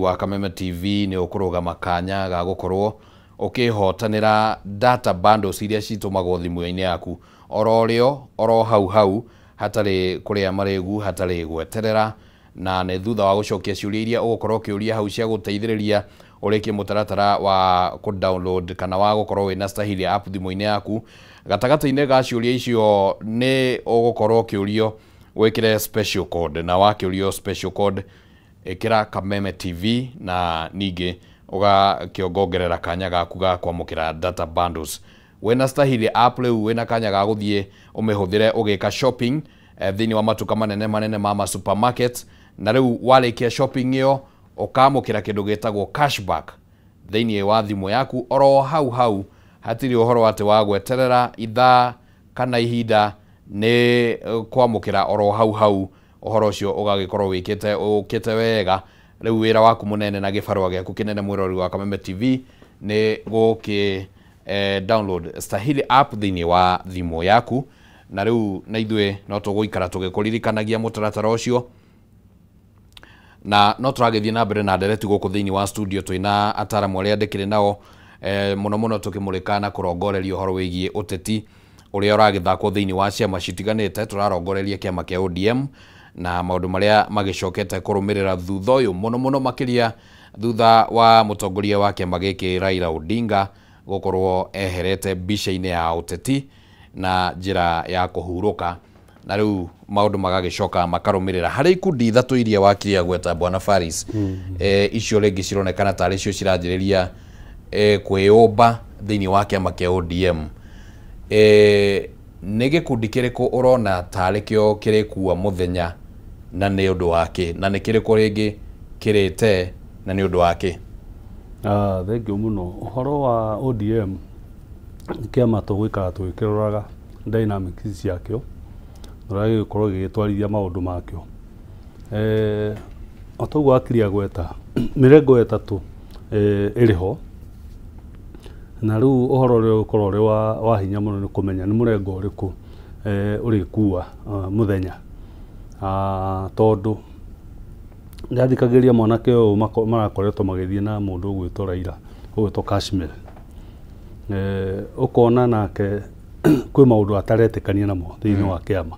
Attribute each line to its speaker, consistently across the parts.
Speaker 1: wa Kameme TV nĩ ũkũrũgama kanya ga gũkorwo ũkĩhotanĩra data bundles iria citũmagwo thimũ-inĩ yaku oro rĩo oro hau hau, hatarĩ kũrĩa marĩgu, hatarĩ gweterera, na nĩ thutha wa gũcokia ciũria iria ũgũkorwo ũkĩũria hau cia gũteithĩrĩria ũrĩkie mũtaratara wa kũ download kana wa gũkorwo wĩna Stahili app thimũ-inĩ yaku. Gatagatĩ-inĩ ga ciũria icio nĩ ũgũkorwo ũkĩũrio wĩkĩre special code, na wakĩũrio special code ĩkĩra Kameme TV na ningĩ ũgakĩongongerera kanya gaku ga kwamũkĩra data bundles. Wĩna Stahili app rĩu wĩna kanya ga gũthiĩ ũmĩhũthĩre ũgĩka shopping thĩinĩ wa matuka manene manene ma supermarkets, na rĩu warĩkia shopping ĩyo ũkamũkĩra kĩndũ gĩtagwo cashback thĩinĩ wa thimũ yaku oro hau hau, hatirĩ ũhoro atĩ wa gweterera ithaa kana ihinda, nĩ kwamũkĩra oro hau hau ũhoro ũcio ũgagĩkorwo wĩkĩte ũkĩte wega. Rĩu wĩra waku mũnene na gĩbarũa gĩaku kĩnene mwĩrori wa Kameme TV nĩ gũkĩ download Stahili app thĩinĩ wa thimũ yaku, na rĩu na ithuĩ no tũgũikara tũgĩkũririkanagia mũtaratara ũcio, na no tũragĩthiĩ na mbere na ndereti gũkũ thĩinĩ wa studio twĩna ataramu arĩa ndĩkĩrĩ nao mũno mũno tũkĩmũrĩka na kũrongoreria ũhoro wĩgiĩ ũteti ũrĩa ũragĩthakwo thĩinĩ wa ciama citiganĩte. Tũrarongoreria kĩama kĩa ODM na maũndũ marĩa magĩcokete kũrũmĩrĩra thutha ũyũ mũno mũno makĩria thutha wa mũtongoria wa kĩama gĩkĩ Raila Odinga gũkorwo eherete mbica-inĩ ya ũteti na njĩra ya kũhurũka, na rĩu maũndũ magagĩcoka makarũmĩrĩra harĩ ikundi ithatũ iria wakiria gweta Bwana Faris. Icio rĩngĩ cironekana tarĩ cio ciranjĩrĩria kwĩyũmba thĩinĩ wa kĩama kĩa ODM. Nĩ gĩkundi kĩrĩkũ ũrona tarĩ kĩo kĩrĩkua mũthenya na nĩ ũndũ wa kĩ, na nĩ kĩrĩkũ rĩngĩ kĩrĩte na nĩ ũndũ wa kĩ?
Speaker 2: Thengiũ mũno. Ũhoro wa ODM nĩ kĩama tũgũikara tũgĩkĩroraga dynamics ciakĩo ũrĩa gĩgũkorwo gĩgĩtwarithia maũndũ makĩo. O ta ũguo wakiria gweta mĩrengo ĩtatũ ĩrĩ ho, na rĩu ũhoro ũrĩa ũgũkorwo ũrĩ wa hinya mũno nĩ kũmenya nĩ mũrengo ũrĩkũ ũrĩkua mũthenya, tondũ ndathikagĩrĩria mwanake ũyũ marakoretwo magĩthiĩ na mũndũ ũgwĩtwo Raila ũgwĩtwo Kashmir, ũkona nake kwĩ maũndũ ataretĩkania namo thĩinĩ wa kĩama,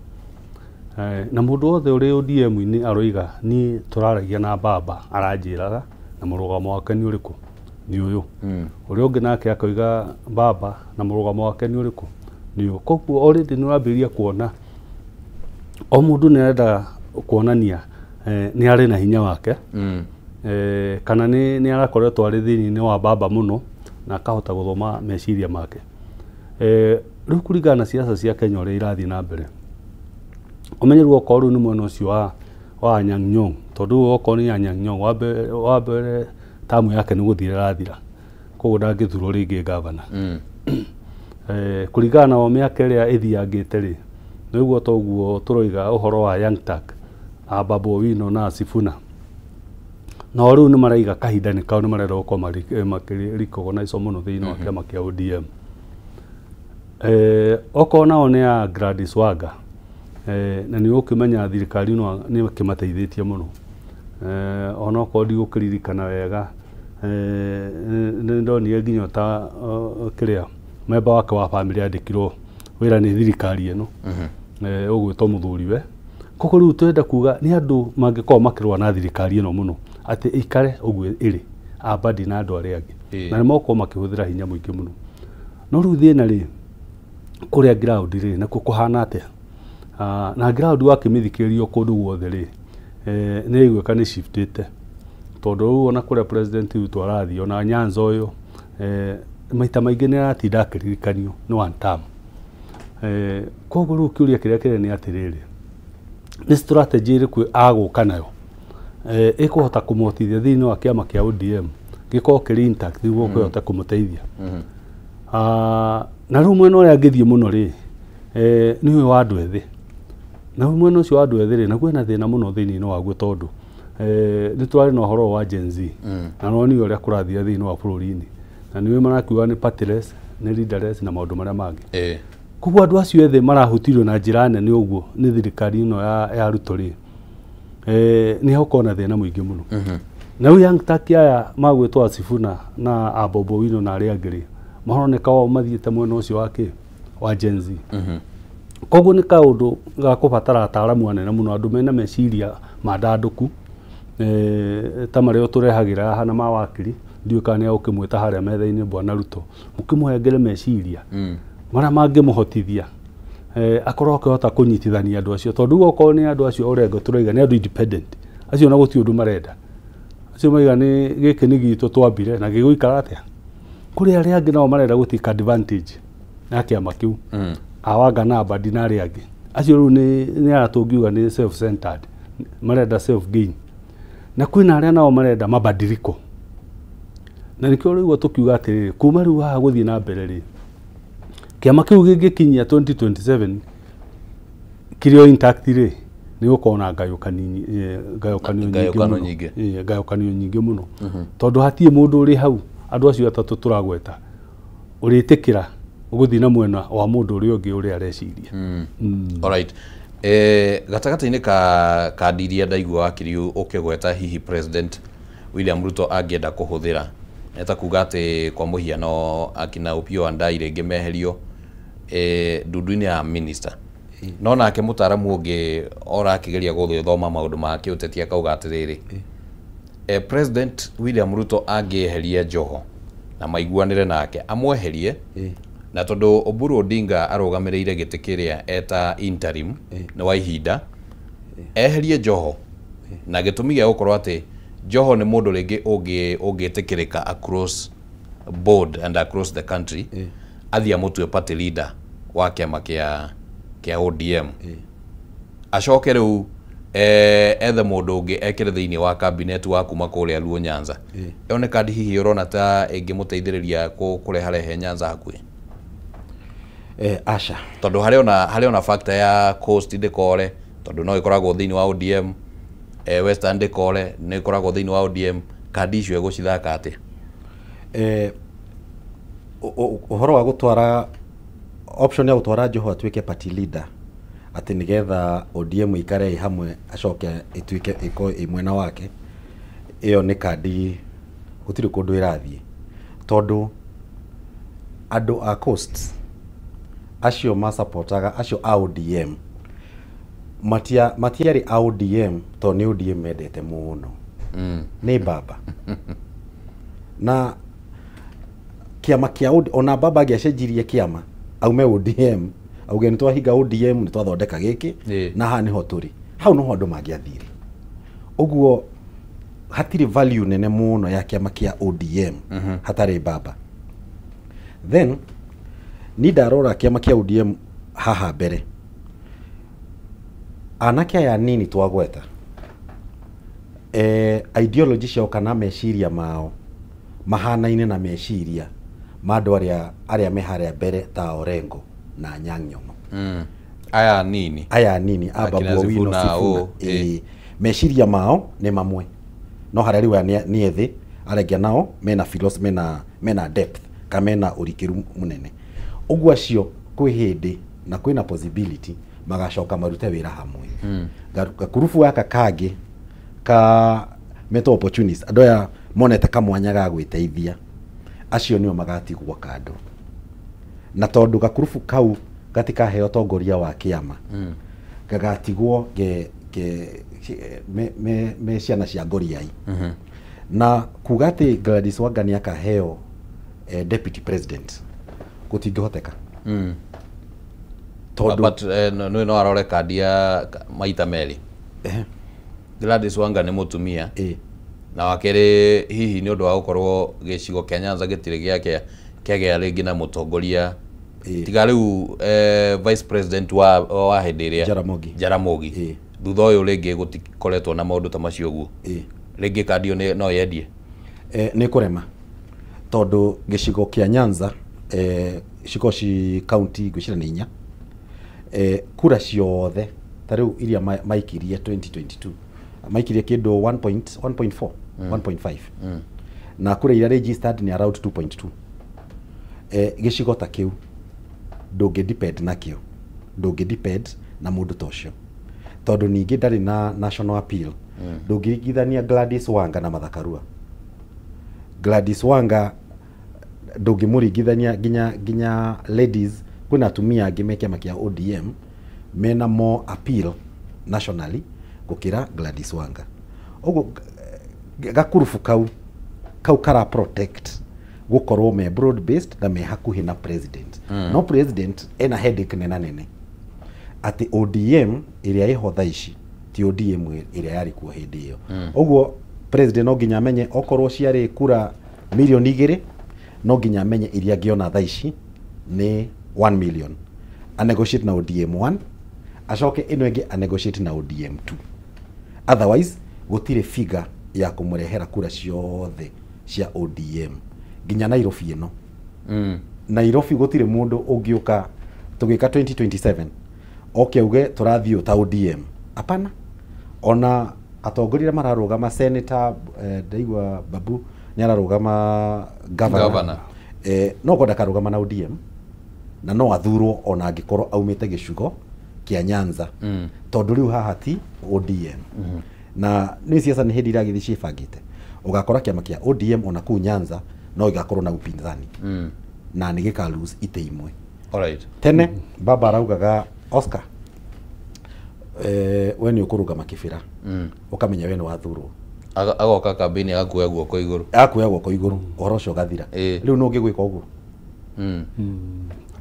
Speaker 2: na mũndũ wothe ũrĩ ODM-inĩ aroiga niĩ tũraragia na baba aranjĩraga na mũrũgamo wake nĩ ũrĩkũ, nĩ ũyũ. Ũrĩa ũngĩ nake akoiga baba na mũrũgamo wake nĩ ũrĩkũ, nĩ ũyũ. Koguo already nĩ ũrambĩrĩria kuona o mũndũ nĩ arenda kuonania nĩ arĩ na hinya wake, kana nĩ arakoretwo arĩ thĩinĩ wa baba mũno na akahota gũthoma meciria make. Rĩu kũringana na siasa cia Kenya ũrĩa irathiĩ na mbere, ũmenye rĩu okorwo rĩu nĩ mwena ũcio wa Anyang' Nyong'o, tondũ okorwo nĩ Anyang' Nyong'o wa mbere tamu yake nĩ gũthira ĩrathira, koguo ndangĩthurwo rĩngĩ gavana. Kũringana na mĩaka ĩrĩa ĩthiangĩte rĩ, nĩguo toguo tũroiga ũhoro wa Young Turk, Babu Owino na Sifuna, no rĩu nĩ maraiga kahinda nĩ kao nĩ marenda gũkorwo makĩ recognize mũno thĩinĩ wa kĩama kĩa ODM. Okorwo nao nĩ ya Gladys Wanga, na nĩ ũkĩmenya thirikari ĩno nĩ ĩkĩmateithĩtie mũno, onokorwo ndigũkĩririkana wega, nĩ ndonire nginya ta kĩrĩa memba wake wa bamĩrĩ andĩkirwo wĩra nĩ thirikari ĩno, ũgwĩtwo mũthuriwe. Koguo rĩu tũrenda kuga nĩ andũ mangĩkorwo makĩrũa na thirikari ĩno mũno atĩ ĩikare ũguo ĩrĩ Abadi na andũ arĩa angĩ, na nĩ mogũkorwo makĩhũthĩra hinya mũingĩ mũno. No rĩu thĩna rĩ kũrĩa ground rĩ nakuo kũhana atĩa? Na ground wakĩmĩthikĩrĩrio kũndũ guothe rĩ, nĩ ĩguĩka nĩ shiftĩte, tondũ rĩu ona kũrĩa president Ruto arathiĩ ona Nyanza ũyũ, maita maingĩ nĩ aratinda akĩririkanio nĩ one term. Koguo rĩu kĩũria kĩrĩa kĩnene nĩ atĩrĩrĩ, nĩ strategy ĩrĩkũ agũka nayo ĩkũhota kũmũhotithia thĩinĩ wa kĩama kĩa ODM gĩkorwo kĩrĩ intact nĩguo kĩhote kũmũteithia. Na rĩu mwena ũrĩa angĩthiĩ mũno rĩ, nĩ ũyũ wa andũ ethĩ, na rĩu mwena ũcio wa andũ ethĩ rĩ, naguo ena thĩna mũno thĩinĩ waguo, tondũ nĩ tũrarĩ na ũhoro wa Gen Z, na no nĩ ũrĩa kũrathiĩ thĩinĩ wa bũrũri-inĩ, na nĩwe marakiuga nĩ partyless, nĩ leaderless na maũndũ marĩa mangĩ. Koguo andũ acio ethĩ marahutirio na njĩra nene ũguo nĩ thirikari ĩno ya Ruto rĩ, nĩ hagũkorwo na thĩna mũingĩ mũno. Na rĩu Young Turk aya magwĩtwo Sifuna na Abobo Wino na arĩa angĩ rĩ, maroneka o mathiĩte mwena ũcio wa kĩ wa Gen Z. Koguo nĩ kaũndũ ga kũbatara ataaramu anene mũno, andũ mena meciria mandandũku, ta marĩa tũrehagĩra haha na mawakiri. Ndiũĩ kana nĩ agũkĩmwĩta harĩa metha-inĩ Bwana Ruto, mũkĩmũhengere meciria marĩa mangĩmũhotithia akorwo akĩhota kũnyitithania andũ acio, tondũ rĩu okorwo nĩ andũ acio Orengo tũraiga nĩ andũ independent, acio na gũtirĩ ũndũ marenda, acio maiga nĩ gĩkĩ nĩ gitũ twambire na gĩgũikara atĩa. Kũrĩ arĩa angĩ nao marenda gũ take advantage ya kĩama kĩu, Awanga na Mbadi na arĩa angĩ acio rĩu nĩ arĩa tũngiuga nĩ self centered, marenda self gain, na kwĩna arĩa nao marenda mabadiliko. Na nĩkĩo rĩu tũkiuga atĩrĩrĩ, kuma rĩu haha gũthiĩ na mbere rĩ, kĩama kĩu gĩngĩkinyia 2027 kĩrĩ o intact rĩ, nĩ gũkorwo na ngayũkanio nyingĩ mũno. Ngayũkanio nyingĩ mũno, tondũ hatirĩ mũndũ ũrĩ hau andũ acio atatũ tũragweta ũrĩtĩkĩra gũthiĩ na mwena wa mũndũ ũrĩa ũngĩ ũrĩa areciria.
Speaker 1: Alright. Gatagatĩ-inĩ ka kandi iria ndaigua wakiri ũkĩgweta hihi President William Ruto angĩenda kũhũthĩra, nĩ ta kuga atĩ kwa mũhiano akina Opiyo Wandayi rĩngĩ meherio ndundu-inĩ ya minister, no nake mũtaaramu ũngĩ orakĩgeria gũgĩthoma maũndũ ma kĩũteti akauga atĩrĩrĩ, President William Ruto angĩeheria Joho na maiguanĩre nake amweherie, na tondũ Oburu Odinga arũgamĩrĩire gĩtĩ kĩrĩa eta interim nĩ wa ihinda, eherie Joho na gĩtũmi gĩa gũkorwo atĩ Joho nĩ mũndũ rĩngĩ ũngĩtĩkĩrĩka across board and across the country, athiĩ amũtue party leader wa kĩama kĩa ODM, acoke rĩu ethe mũndũ ũngĩ ekĩre thĩinĩ wa cabinet wa kuma kũrĩa Luo Nyanza. Ĩyo nĩ kandi hihi ũrona ta ĩngĩmũteithĩrĩria kũreharehe Nyanza hakuhĩ?
Speaker 3: Aca.
Speaker 1: Tondũ harĩ ona factor ya Coast ndĩkore, tondũ no ĩkoragwo thĩinĩ wa ODM, Western ndĩkore nĩ ĩkoragwo thĩinĩ wa ODM, kandi icio ĩgũcithaka atĩa?
Speaker 3: Ũhoro wa gũtwara option ya gũtwara Joho atuĩke party leader atĩ nĩgetha ODM ikare ĩ hamwe acoke ĩtuĩke ĩkorwo ĩ mwena wake, ĩyo nĩ kandi gũtirĩ kũndũ ĩrathiĩ, tondũ andũ a Coast acio masapotaga acio a ODM matiarĩ a ODM tondũ nĩ ODM mendete mũno, nĩ baba na kĩama kĩa ona baba angĩacenjirie kĩama aume ODM auge nĩ twahinga ODM nĩ twathondeka gĩkĩ na haha nĩho tũrĩ, hau noho andũ mangĩathire. Ũguo hatirĩ value nene mũno ya kĩama kĩa ODM hatarĩ baba. Then ni ndarora kĩama kĩa ODM haha mbere, anake aya nini twagweta ideology ciao kana meciria mao mahanaine na meciria ma andũ arĩa me harĩa mbere ta Orengo na Anyang' Nyong'o.
Speaker 1: Aya nini,
Speaker 3: aya nini Babu Owino Sifuna, meciria mao nĩ mamwe, no harĩa rĩu nĩ ethĩ arĩa nao mena philosophy, mena depth ka mena ũrikĩru mũnene. Ũguo acio kwĩ hĩndĩ na kwĩna possibility magacoka marute wĩra hamwe. Gakurubu gaka kangĩ ka metwo opportunist, andũ aya monete kamwanya ga gwĩteithia, acio nĩo magatigwo kando. Na tondũ gakurubu kau gatikaheo tongoria wa kĩama, gagatigwo me ciana cia ngoriai. Na kuga atĩ Gladys Wanga nĩ akaheo deputy president gũtingĩhoteka. Tondũ
Speaker 1: but no arore kandi ya maita merĩ. Gladys Wanga nĩ mũtumia na wakerĩ hihi nĩ ũndũ wa gũkorwo gĩcigo kĩa Nyanza gĩtirĩ gĩake kĩagĩa rĩngĩ na mũtongoria tiga rĩu vice president wa hĩndĩ ĩrĩa Jaramogi, thutha ũyũ rĩngĩ gũtikoretwo na maũndũ ta macio ũguo, rĩngĩ kandi ĩyo no yendie
Speaker 3: nĩ kũrema, tondũ gĩcigo kĩa Nyanza cigo ci county ngwĩciria nĩ inya, kura ciothe ta rĩu iria maikirie 2022 maikirie kĩndũ 1.4 1.5 na kura iria registered ni around 2.2. Gĩcigo ta kĩu ndũngĩ depend nakĩo, ndũngĩ depend na mũndũ ta ũcio, tondũ ningĩ ndarĩ na national appeal. Ndũngĩringithania Gladys Wanga na Martha Karua. Gladys Wanga ndũngĩmũringithania nginya ladies, kwĩna atumia angĩ me kĩama kĩa ODM mena more appeal nationally gũkĩra Gladys Wanga. Ũguo gakurubu kau kara protect gũkorwo me broad based na me hakuhĩ na president. No president ena headache nena nene atĩ ODM ĩrĩa ĩho thaa ici ti ODM ĩrĩa yarĩ kuo hĩndĩ ĩyo. Ũguo president no nginya amenye okorwo ciarĩ kura 2 million, no nginya amenye iria angĩona thaa ici nĩ 1 million, a negotiate na ODM 1, acoke ĩno ĩngĩ a negotiate na ODM 2, otherwise gũtirĩ figure ya kũmũrehera kura ciothe cia ODM nginya Nairobi ĩno. Nairobi gũtirĩ mũndũ ũngĩũka tũgĩka 2027 oke auge tũrathiĩ ta ODM, hapana. Ona atongoria arĩa mararũgama senator, ndaigua Babu nĩ ararũgama governor.
Speaker 1: Governor.
Speaker 3: No korwo ndakarũgama na ODM na no athurwo ona angĩkorwo aumĩte gĩcigo kĩa Nyanza, tondũ rĩu haha ti ODM. Na nĩ siasa nĩ hĩndĩ iragĩthiĩ ciĩbangĩte, ũgakora kĩama kĩa ODM ona kũu Nyanza no gĩgakorwo na upinzani na nĩ gĩka lose itĩ imwe. Tene baba araugaga, Oscar, we nĩ ũkũrũgama Kĩbĩra, ũkamenya we nĩ wathurwo.
Speaker 1: Agoka kambĩini agakuoya guoko igũrũ.
Speaker 3: Akuoya guoko igũrũ, ũhoro ũcio ũgathira. Rĩu nũ ũngĩgwĩka ũguo?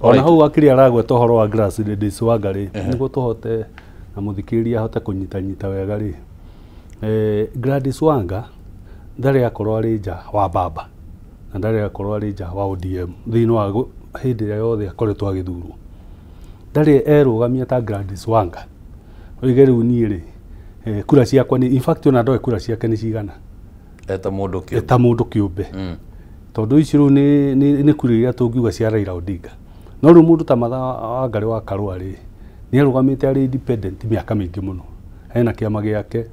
Speaker 2: Ona hau akiri aragweta ũhoro wa Gladys Wanga rĩ, nĩguo tũhote na mũthikĩrĩria ahote kũnyitanyita wega rĩ, Gladys Wanga ndarĩ akorwo arĩ nja wa baba na ndarĩ akorwo arĩ nja wa ODM thĩinĩ wa hĩndĩ ĩrĩa yothe akoretwo agĩthurwo. Ndarĩ erũgamia ta Gladys Wanga oige rĩu niĩ rĩ, kura ciakwa nĩ, in fact ona ndoĩ kura ciake nĩ cigana.
Speaker 1: Eta mũndũ kĩũmbe.
Speaker 2: Ta mũndũ kĩũmbe, tondũ ici rĩu nĩ kura iria tũngiuga cia Raila Odinga. No rĩu mũndũ ta Martha Wangari wa Karua rĩ, nĩ arũgamĩte arĩ independent mĩaka mĩingĩ mũno, ena kĩama gĩake,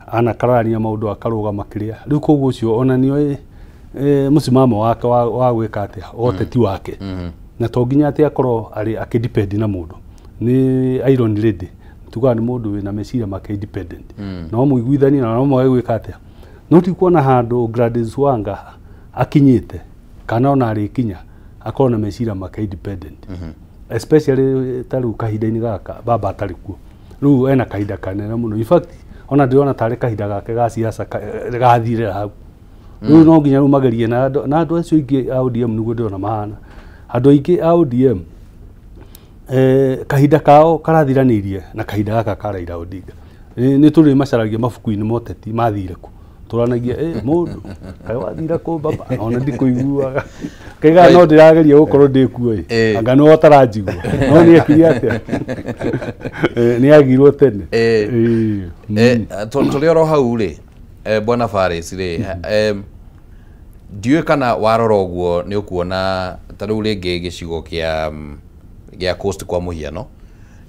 Speaker 2: anakararania maũndũ, akarũgama kĩrĩa rĩu, koguo ũcio ona nĩoĩ mũsimamo wake wa gwĩka atĩa wa ũteti wake, na to nginya atĩ akorwo arĩ akĩdepend na mũndũ. Nĩ iron lady, tugaga nĩ mũndũ wĩna meciria make independent, no mũiguithanie na no mwage gwĩka atĩa. No ti kuona handũ Gladys Wanga akinyĩte kana ona arĩkinya akorwo na meciria make independent, especially ta rĩu kahinda-inĩ gaka baba atarĩ kuo. Rĩu ena kahinda kanene mũno, in fact ona ndĩrona tarĩ kahinda gake ga siasa gathirĩra hau. Rĩu no nginya rĩu magerie na andũ acio aingĩ a ODM, nĩguo ndĩrona mahana andũ aingĩ a ODM, kahinda kao karathiranĩirie na kahinda gaka ka Raila Odinga. Nĩ tũrĩ macaragia mabuku-inĩ ma ũteti mathire kũ, tũranagia mũndũ kaĩ wathire kũ baba, ona ndikũiguaga kaiga no ndĩrageria gũkorwo ndĩ kuo ĩ, anga nĩwe ũtaranjigua, no nĩ ekire atĩa? Nĩ agirwo tene.
Speaker 1: Tũrĩ oro hau rĩ, bwana Faris rĩ, ndiũĩ kana warora ũguo nĩ ũkuona ta rĩu rĩngĩ gĩcigo kĩa Coast kwa mũhiano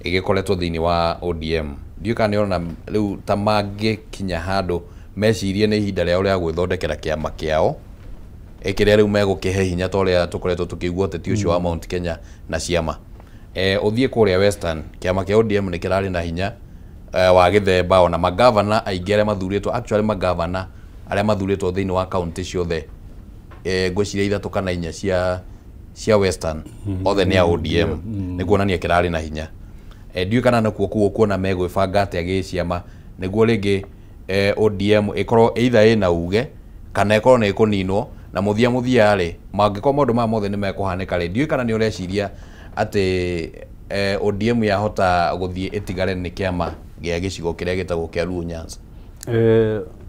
Speaker 1: ĩgĩkoretwo thĩinĩ wa ODM, ndiũĩ kana nĩ ũrona rĩu ta mangĩkinya handũ mecirie nĩ ihinda rĩao rĩa gwĩthondekera kĩama kĩao kĩrĩa rĩu megũkĩhe hinya ta ũrĩa tũkoretwo tũkĩigua ũteti ũcio wa Mount Kenya na ciama. Ũthiĩ kũrĩa Western, kĩama kĩa ODM nĩ kĩrarĩ na hinya wa gĩthemba, ona magavana aingĩ arĩa mathurĩtwo, actually magavana arĩa mathurĩtwo thĩinĩ wa kaunti ciothe, ngwĩciria ithatũ kana inya cia Western, othe nĩ a ODM, nĩ kuonania kĩrarĩ na hinya. Ndiũĩ kana nakuo kũu ũkuona megwĩbanga atĩa gĩciama nĩguo rĩngĩ ODM ĩkorwo either ĩna uge kana ĩkorwo nĩ ĩkũninwo, na mũthia mũthia rĩ, mangĩkorwo maũndũ maya mothe nĩ mekũhanĩka rĩ, ndiũĩ kana nĩ ũreciria atĩ ODM yahota gũthiĩ ĩtigare nĩ kĩama gĩa gĩcigo kĩrĩa gĩtagwo kĩa Luo Nyanza?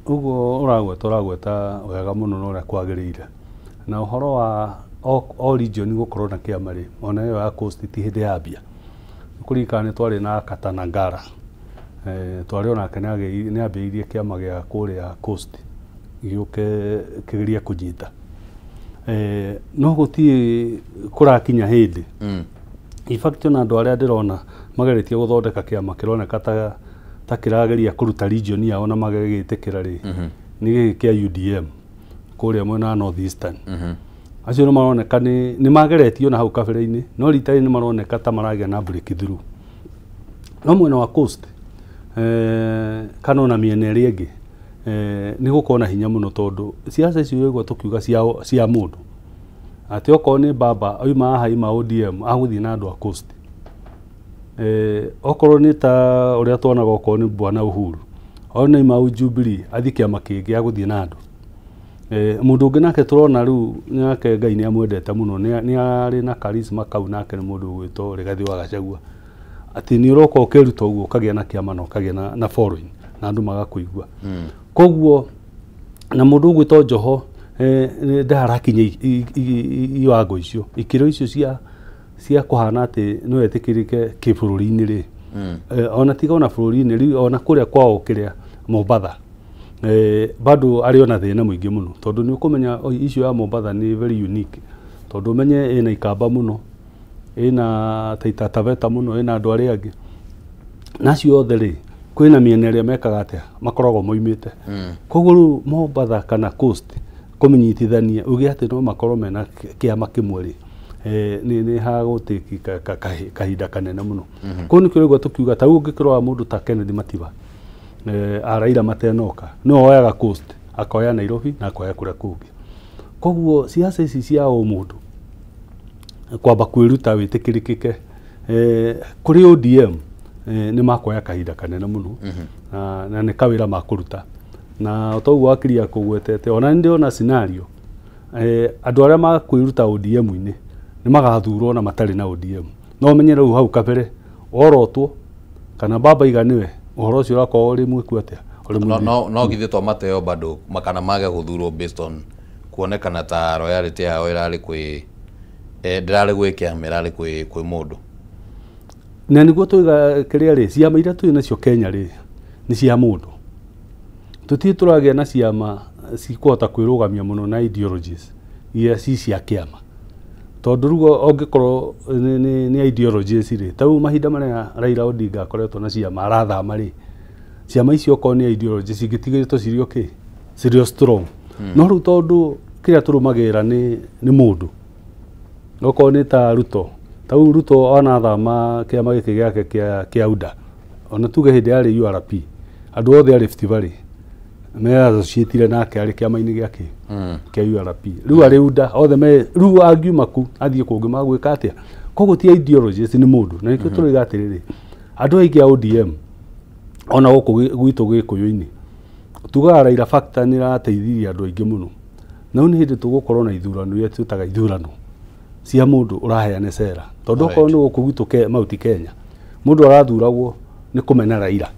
Speaker 2: Ũguo ũragweta wega mũno na ũrĩa kwagĩrĩire, na ũhoro wa o region gũkorwo na kĩama rĩ, ona ĩyo ya Coast ti hĩndĩ yambia. Kũririkana nĩ twarĩ na Katanangara, twarĩ onake nĩ ambĩrĩirie kĩama gĩa kũrĩa Coast gĩũke kĩgerie kũnyita, no gũtirĩ kũrakinya hĩndĩ. In fact ona andũ arĩa ndĩrona mageretie gũthondeka kĩama kĩroneka ta kĩrageria kũruta region yao na magagĩtĩkĩra rĩ, nĩ gĩkĩ kĩa UDM kũrĩa mwena wa North Eastern. Acio nĩ maroneka nĩ mageretio na hau kabere-inĩ, no rita rĩrĩ nĩ maroneka ta maragĩa na breakthrough. No mwena wa Coast, kana ona mĩena ĩrĩa ĩngĩ nĩ gũkorwo na hinya mũno tondũ siasa icio ũraigua tũkiuga cia mũndũ atĩ okorwo nĩ baba oima haha aima ODM agũthiĩ na andũ a Coast, okorwo nĩ ta ũrĩa tuonaga okorwo nĩ bwana Uhuru ona ima Jubilee athiĩ kĩama kĩngĩ agũthiĩ na andũ. Mũndũ ũngĩ nake tũrona rĩu nake Ngai nĩ amwendete mũno, nĩ arĩ na charisma kau, nake nĩ mũndũ ũgwĩtwo Rigathĩ wa Gachagua, atĩ nĩ ũroka ũkĩruta ũguo ũkagĩa na kĩama na ũkagĩa na following na andũ magakũigua. Koguo na mũndũ ũgwĩtwo Joho ndarakinya iwango icio, ikĩro icio cia kũhana atĩ no etĩkĩrĩke kĩbũrũri-inĩ rĩ, ona tiga ona bũrũri-inĩ rĩu ona kũrĩa kwao kĩrĩa Mombatha bado arĩ ona thĩna mũingĩ mũno tondũ nĩ ũkũmenya icio ya Mombatha nĩ very unique tondũ ũmenye ĩna ikamba mũno, ĩna Taita Taveta mũno, ĩna andũ arĩa angĩ na acio othe rĩ kwĩna mĩena ĩrĩa mekaga atĩa makoragwo moimĩte. Koguo rĩu Mombatha kana Coast kũmĩnyitithania uge atĩ no makorwo mena kĩama kĩmwe rĩ, nĩ hagũtĩki kahinda kanene mũno. Koguo nĩkĩo rĩu tũkiuga ta rĩu ũngĩkĩrora mũndũ ta Kennedy Matiba Raila matenoka no oyaga Coast akoya Nairobi na akoya kũrĩa kũngĩ. Koguo siasa ici cia o mũndũ kwamba kwĩruta wĩtĩkĩrĩkĩke kũrĩ ODM nĩ makoya kahinda kanene mũno na nĩ kawĩra makũruta na toguo wakiri akũgwetete ona nĩ ndĩrona scenario andũ arĩa makwĩruta ODM-inĩ nĩ magathurwo na matarĩ na ODM, no ũmenye rĩu hau kabere worotwo kana baba iga nĩwe ũhoro ũcio ũrakorwo ũrĩ mwĩku atĩa.
Speaker 1: No githĩ to mateo bado makana mage gũthurwo based on kuonekana ta royalty yao ĩrarĩ kwĩ ndĩrarĩ gwĩ kĩama ĩrarĩ kwĩ mũndũ.
Speaker 2: Na nĩguo tũiga kĩrĩa rĩ ciama iria twĩ nacio Kenya rĩ nĩ cia mũndũ, tũtirĩ tũragĩa na ciama cikũhota kwĩrũgamia mũno na ideologies iria ci cia kĩama tondũ rĩu ũngĩkorwo nĩ ideologies rĩ ta rĩu mahinda marĩa Raila Odinga akoretwo na ciama arathama rĩ ciama icio okorwo nĩ ideologies ingĩtigĩrĩtwo cirĩ okay cirĩ strong, no rĩu tondũ kĩrĩa tũrũmagĩrĩra nĩ mũndũ okorwo nĩ ta Ruto, ta rĩu Ruto onathama kĩama gĩkĩ gĩake kĩa UDA ona tuge hĩndĩ yarĩ URP andũ othe a Rift Valley me-associatire nake arĩ kĩama-inĩ gĩake kĩa URP, rĩu arĩ UDA othe me rĩu angiuma ku athiĩ kũngĩ magwĩka atĩa. Koguo ti ideologies nĩ mũndũ na nĩkĩo tũroiga atĩrĩrĩ andũ aingĩ a ODM ona gũkũ gwitũ Gĩkũyũ-inĩ tugaga Raila factor nĩ ĩrateithirie andũ aingĩ mũno, na rĩu nĩ hĩndĩ tũgũkorwo na ithurano iria twĩtaga ithurano cia mũndũ ũraheana cera tondũ okorwo nĩ gũkũ gwitũ Mount Kenya mũndũ arathuragwo nĩ kũmena Raila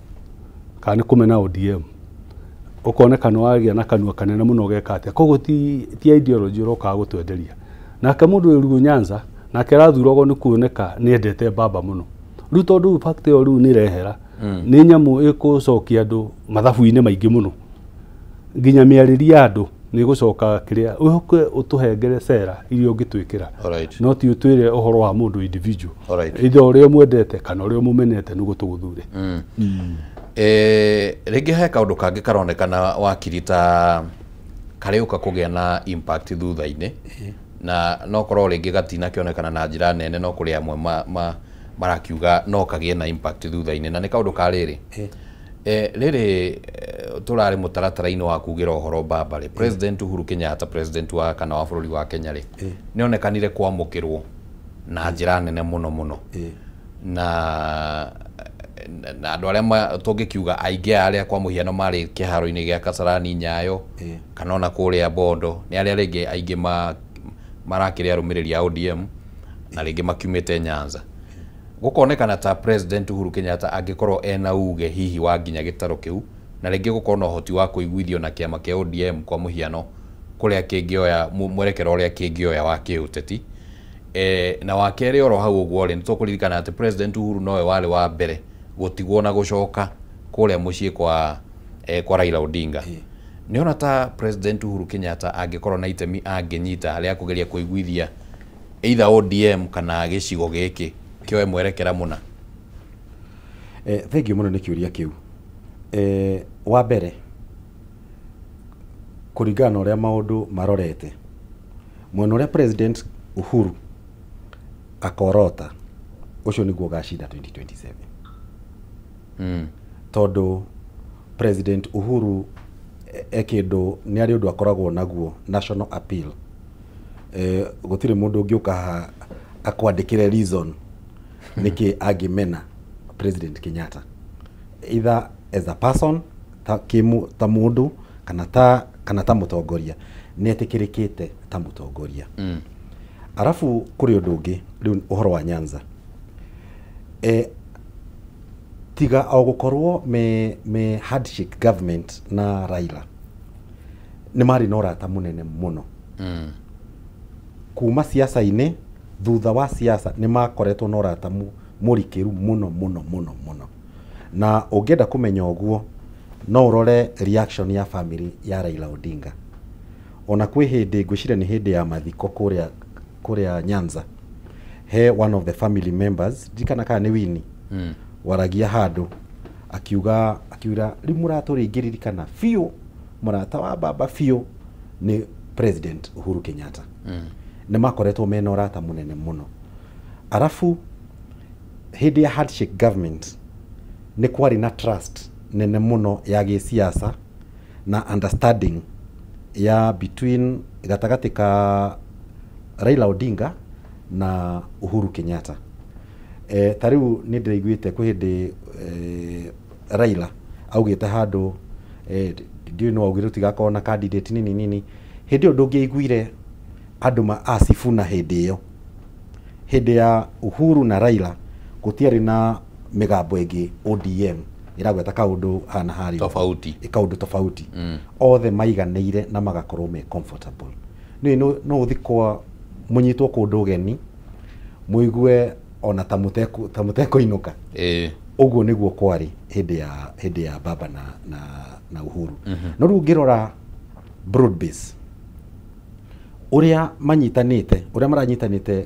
Speaker 2: kana nĩ kũmena ODM ũkoneka nĩ wagĩa na kanua kanene mũno ũgeka atĩa. Koguo ti ideology ũrokaga gũtwenderia. Nake mũndũ wĩ Luo Nyanza nake arathuragwo nĩ kuoneka nĩ endete baba mũno, rĩu tondũ fact ĩyo rĩu nĩ ĩrehera nĩ nyamũ ĩkũcokia andũ mathabu-inĩ maingĩ mũno nginya mĩarĩrie ya andũ nĩ ĩgũcoka kĩrĩa ũke ũtũhengere cera iria ũngĩtwĩkĩra, no ti ũtwĩre ũhoro wa mũndũ individual either ũrĩa ũmwendete kana ũrĩa ũmũmenete nĩguo tũgũthure.
Speaker 1: Rĩngĩ he kaũndũ kangĩ karonekana wakiri ta karĩũka kũgĩa na impact thutha-inĩ na no korwo rĩngĩ gatinakĩonekana na njĩra nene no kũrĩ amwe marakiuga no kagĩe na impact thutha-inĩ na nĩ kaũndũ ka rĩrĩ rĩrĩ tũrarĩ mũtaratara-inĩ wa kugĩra ũhoro baba rĩ President Uhuru Kenyatta president wa kana wa bũrũri wa Kenya rĩ nĩ onekanire kwamũkĩrwo na njĩra nene mũno mũno na andũ arĩa tũngĩkiuga aingĩ arĩa kwa mũhiano marĩ kĩharo-inĩ gĩa Kasarani Nyayo kana ona kũrĩa Bondo nĩ arĩa rĩngĩ aingĩ marakĩrĩ arũmĩrĩri a ODM na rĩngĩ makiumĩte Nyanza. Gũkonekana ta President Uhuru Kenyatta angĩkorwo ena uge hihi wa nginya gĩtaro kĩu na rĩngĩ gũkorwo na ũhoti wa kũiguithio na kĩama kĩa ODM kwa mũhiano kũrĩa kĩngĩoya mwerekero ũrĩa kĩngĩoya wa kĩũteti. Na wa kerĩ oro hau ũguo rĩ nĩ tũkũririkana atĩ President Uhuru nowe warĩ wa mbere gũtigwo na gũcoka kũrĩa mũciĩ kwa Raila Odinga. Nĩ ona ta President Uhuru Kenyatta angĩkorwo na itemi angĩnyita rĩa kũgeria kũiguithia either ODM kana gĩcigo gĩkĩ kĩoe mwerekera mũna.
Speaker 3: Thengiũ mũno nĩ kĩũria kĩu. Wa mbere kũringana na ũrĩa maũndũ marorete mwena ũrĩa President Uhuru akorota ũcio nĩguo ũgacinda 2027. Tondu President Uhuru ekindu ni ari undu akoragwo naguo national appeal. Gutire mundu ungiuka haha akwandikire reason niki angimena President Kenyatta, either as a person ta ta mundu kana ta mutongoria, ni etikirikite ta mutongoria. Arafu kuri undu ungi riu uhoro wa Nyanza, tiga o gukorwo me handshake government na Raila ni mari na urata munene muno. Kuma siasa-inĩ, thutha wa siasa ni makoretwo na urata mũrikĩru muno muno muno muno. Na ũngĩenda kũmenya ũguo no ũrore reaction ya family ya Raila Odinga. Ona kwĩ hĩndĩ ngwĩciria nĩ hĩndĩ ya mathiko kũrĩa Nyanza, he one of the family members ndirikana kana nĩ Winnie, waragia handũ akiuga rĩu mũrata ũrĩa ingĩririkana biũ, mũrata wa baba biũ nĩ President Uhuru Kenyatta. Nĩ makoretwo mena ũrata mũnene mũno. Arafu hĩndĩ ya handshake government nĩ kwarĩ na trust nene mũno ya gĩsiasa na understanding ya between gatagatĩ ka Raila Odinga na Uhuru Kenyatta. Ta rĩu nĩ ndĩraiguĩte kwĩ hĩndĩ Raila augĩte handũ, ndiũĩ no augire tũtigakorwo na candidate nini nini. Hĩndĩ ĩyo ndũngĩaiguire andũ ma Sifuna hĩndĩ ĩyo. Hĩndĩ ya Uhuru na Raila gũtiarĩ na mĩgambo ĩngĩ ODM ĩragweta kaũndũ hana harĩ
Speaker 1: tofauti,
Speaker 3: kaũndũ tofauti. Othe maiganĩire na magakorwo me comfortable. Nĩ no ũthi kwa mũnyitwo kũndũ ũgeni mũigue ona ta mũtekũinũka. Ũguo nĩguo kwarĩ hĩndĩ ya baba na Uhuru. No rĩu ũngĩrora broad base ũrĩa manyitanĩte, ũrĩa maranyitanĩte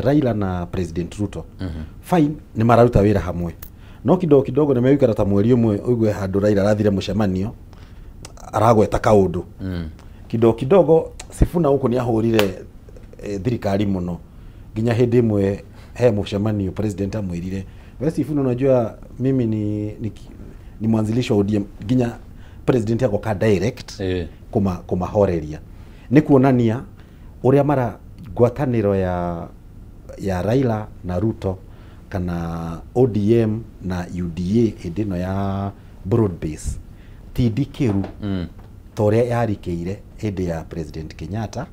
Speaker 3: Raila na President Ruto, fine, nĩ mararuta wĩra hamwe, no kidogo kidogo nĩ megũikara ta mweri ũmwe ũigue handũ Raila arathire mũcemanio aragweta kaũndũ. Kidogo kidogo Sifuna huko nĩ ahũrire thirikari mũno, nginya hĩndĩ ĩmwe he mũcemanio president amwĩrire, we Sifuna, unajua mimi ni mwanzilishi wa ODM. Nginya president agoka direct kumahoreria. Nĩ kuonania ũrĩa mara ngwatanĩro ya Raila na Ruto kana ODM na UDA hĩndĩ ĩno ya broad base ti ndikĩru ta ũrĩa yarikĩire hĩndĩ ya President Kenyatta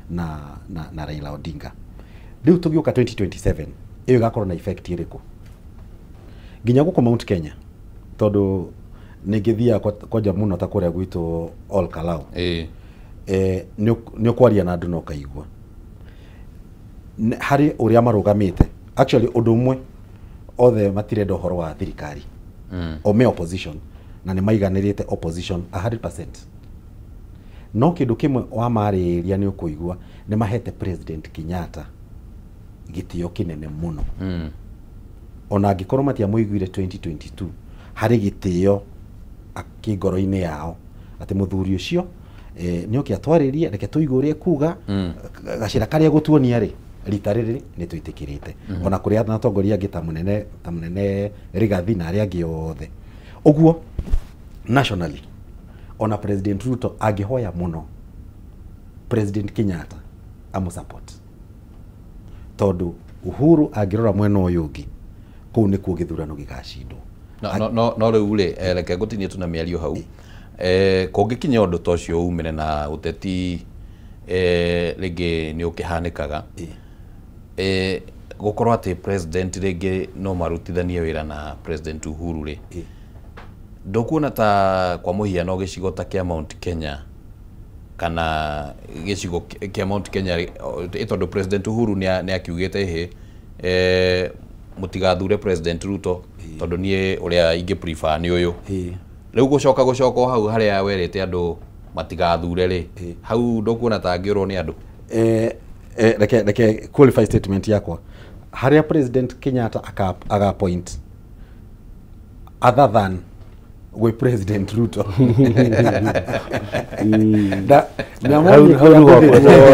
Speaker 3: na Raila Odinga. Rĩu tũgĩũka 2027 ĩyo ĩgakorwo na effect ĩrĩkũ nginya gũkũ Mount Kenya, tondũ nĩngĩthiaga kwanja mũno ta kũrĩa gwitũ Ol Kalou. Nĩ ũkwaria na andũ na ũkaigua harĩ ũrĩa marũgamĩte. Actually ũndũ ũmwe othe matirenda ũhoro wa thirikari, o me opposition, na nĩ maiganĩrĩte opposition 100%. No kĩndũ kĩmwe wamarĩria nĩ ũkũigua nĩ mahete President Kenyatta gĩtĩo kĩnene mũno. Ona angĩkorwo matiamũiguire 2022, harĩ gĩtĩo kĩ ngoro-inĩ yao atĩ mũthuri ũcio nĩ oke atwarĩrie, reke tũigue ũrĩa ekuga, gacĩra karĩa gũtuonia rĩ rita rĩrĩ nĩ twĩtĩkĩrĩte. Ona kũrĩ atongoria angĩ ta mũnene Rigathi na arĩa angĩ othe. Ũguo nationally ona President Ruto angĩhoya mũno President Kenyatta amũsupport, tondũ Uhuru angĩrora mwena ũyũ ũngĩ kũu nĩkuo gĩthurano gĩgacindwo.
Speaker 1: No rĩu rĩ, reke ngũtinie tu na mĩario hau. Kũngĩkinya ũndũ ta ũcio umĩre na ũteti, rĩngĩ nĩ ũkĩhanĩkaga, gũkorwo atĩ president rĩngĩ no marutithanie wĩra na President Uhuru rĩ, ndũkuona ta kwa mũhiano gĩcigo ta kĩa Mount Kenya kana gĩcigo kĩa Mount Kenya, tondũ President Uhuru nĩ akiugĩte hĩ mũtigathure President Ruto tondũ niĩ ũrĩa ingĩ prefer nĩ ũyũ. Rĩu gũcoka hau harĩa werĩte andũ matigathure rĩ, hau ndũkuona ta angĩũrwo nĩ andũ?
Speaker 3: Reke qualify statement yakwa. Harĩa President Kenyatta aga point other than gwĩ President Ruto.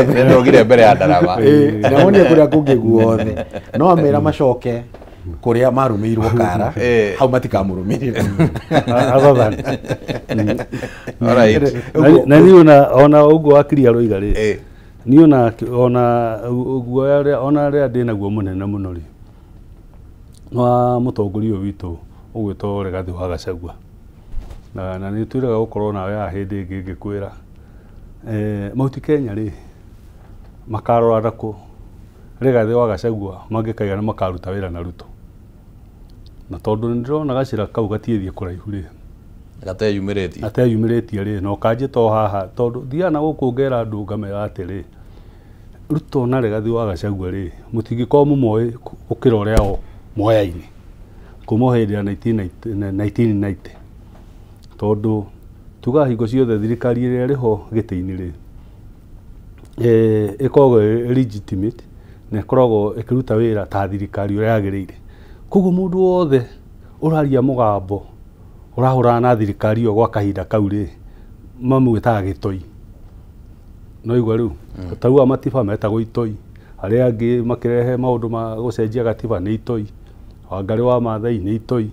Speaker 1: Nĩndogire mbere ya ndarama.
Speaker 3: Nĩamonie kũrĩa kũngĩ guothe no amera macoke Kuria marumirwo kara hau matikamũrũmĩrĩra.
Speaker 2: Na niĩ ona ũguo wakiri aroiga rĩ, niĩ ona guoya ona rĩrĩa ndĩnaguo mũnene mũno rĩ, wa mũtongoria ũyũ witũ ũgwĩtwo Rigathĩ wa Gachagua, na nĩ twĩrĩga gũkorwo nawe haha hĩndĩ ĩngĩ ngĩkwĩra Mount Kenya rĩ makarora nakũ Rigathĩ wa Gachagua mangĩkaiga nĩ makaruta wĩra na Ruto, na tondũ nĩ ndĩrona gacĩra kau gatiĩthiĩ kũraihu rĩ, gateyumĩrĩtie rĩ, na ũkanjĩta o haha tondũ thiaga na gũkũ ngera andũ ngamera atĩrĩ, Ruto na Rigathĩ wa Gachagua rĩ mũtingĩkorwo mũmoĩ gũkĩra ũrĩa o moyaine kuma hĩndĩ ya 1990, tondũ tugaga hingo ciothe thirikari ĩrĩa ĩrĩ ho gĩtĩ-inĩ rĩ ĩkoragwo ĩ legitimate na ĩkoragwo ĩkĩruta wĩra ta thirikari ũrĩa yagĩrĩire. Koguo mũndũ wothe ũraria mũgambo ũrahũrana na thirikari ĩyo gwa kahinda kau rĩ, mamwĩtaga gĩtoi. No igua rĩu tarĩu a Matiba metagwo itoi, arĩa angĩ makĩrehe maũndũ ma gũcenjia gatiba nĩ itoi, Wangarĩ wa Maathai nĩ itoi.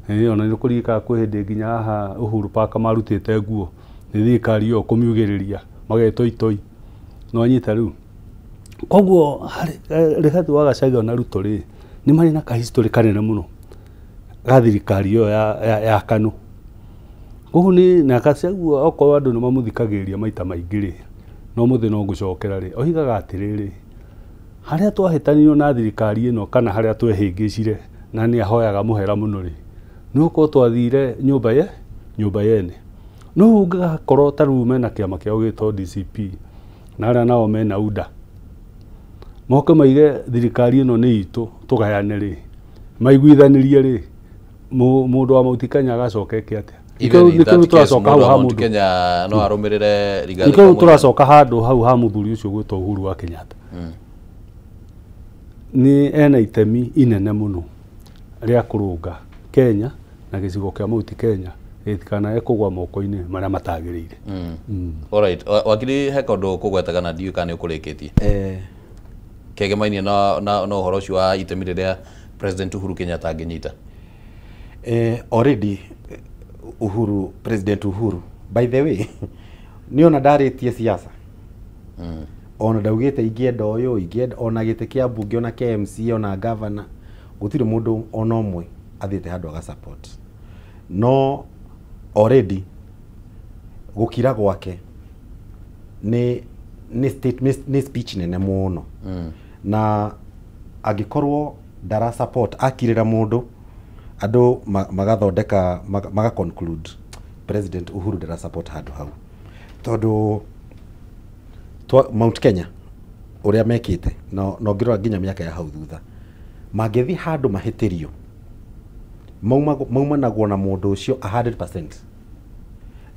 Speaker 2: Ona nĩ kũririkana kwĩ hĩndĩ nginya haha Uhuru Park marutĩte nguo nĩ thirikari ĩyo kũmiugĩrĩria magetwo itoi. No anyita rĩu. Koguo Rigathĩ wa Gachagua na Ruto rĩ nĩ marĩ na kahistory kanene mũno ga thirikari ĩyo ya KANU. Koguo nĩ na Gachagua okorwo andũ nĩ mamũthikagĩrĩria maita maingĩ rĩ, no mũthĩ no ngũcokera rĩ, oigaga atĩrĩrĩ, harĩa twahĩtanirio na thirikari ĩno kana harĩa twehĩngĩcire na nĩ ahoyaga mũhera mũno rĩ, nĩ gũkorwo twathire nyũmba yene. No ũngĩgakorwo ta rĩu mena kĩama kĩao gĩtwo DCP na arĩa nao mena UDA, moke maige thirikari ĩno nĩ itũ tũgayane rĩ, maiguithanĩrie rĩ, mũndũ wa Mount Kenya agacoka eke atĩa? Nĩkĩo tũracoka hau ha mũndũ
Speaker 1: Kenya no arũmĩrĩre Rigathĩ.
Speaker 2: Nĩkĩo tũracoka handũ hau ha mũthuri ũcio gwĩtwo Uhuru wa Kenyatta. Nĩ ena itemi inene mũno rĩa kũrũnga Kenya na gĩcigo kĩa Mount Kenya gĩtikanae kũgwa moko-inĩ marĩa matagĩrĩire.
Speaker 1: Alright, wakiri he kaũndũ kũgwetaga na ndiũĩ kana nĩ ũkũrĩkĩtie. Kegemainie na ũhoro ũcio wa itemi rĩrĩa President Uhuru Kenyatta angĩnyita.
Speaker 3: Already Uhuru, President Uhuru, by the way, nĩ ona ndarĩtie siasa. Ona ndaugĩte ingĩenda ũyũ, ingĩenda ona gĩtĩ kĩa mbunge, ona kĩa MC, ona governor, gũtirĩ mũndũ ona ũmwe athiĩte handũ aga support. No already gũkira gwake nĩ statement, nĩ speech nene mũno. Na angĩkorwo ndara support akirĩra mũndũ, andũ magathondeka maga conclude President Uhuru ndara support handũ hau. Tondũ Mount Kenya ũrĩa mekĩte na ũngĩrora nginya mĩaka ya hau thutha, mangĩthiĩ handũ mahĩtĩrio maumanagwo na mũndũ ũcio 100%.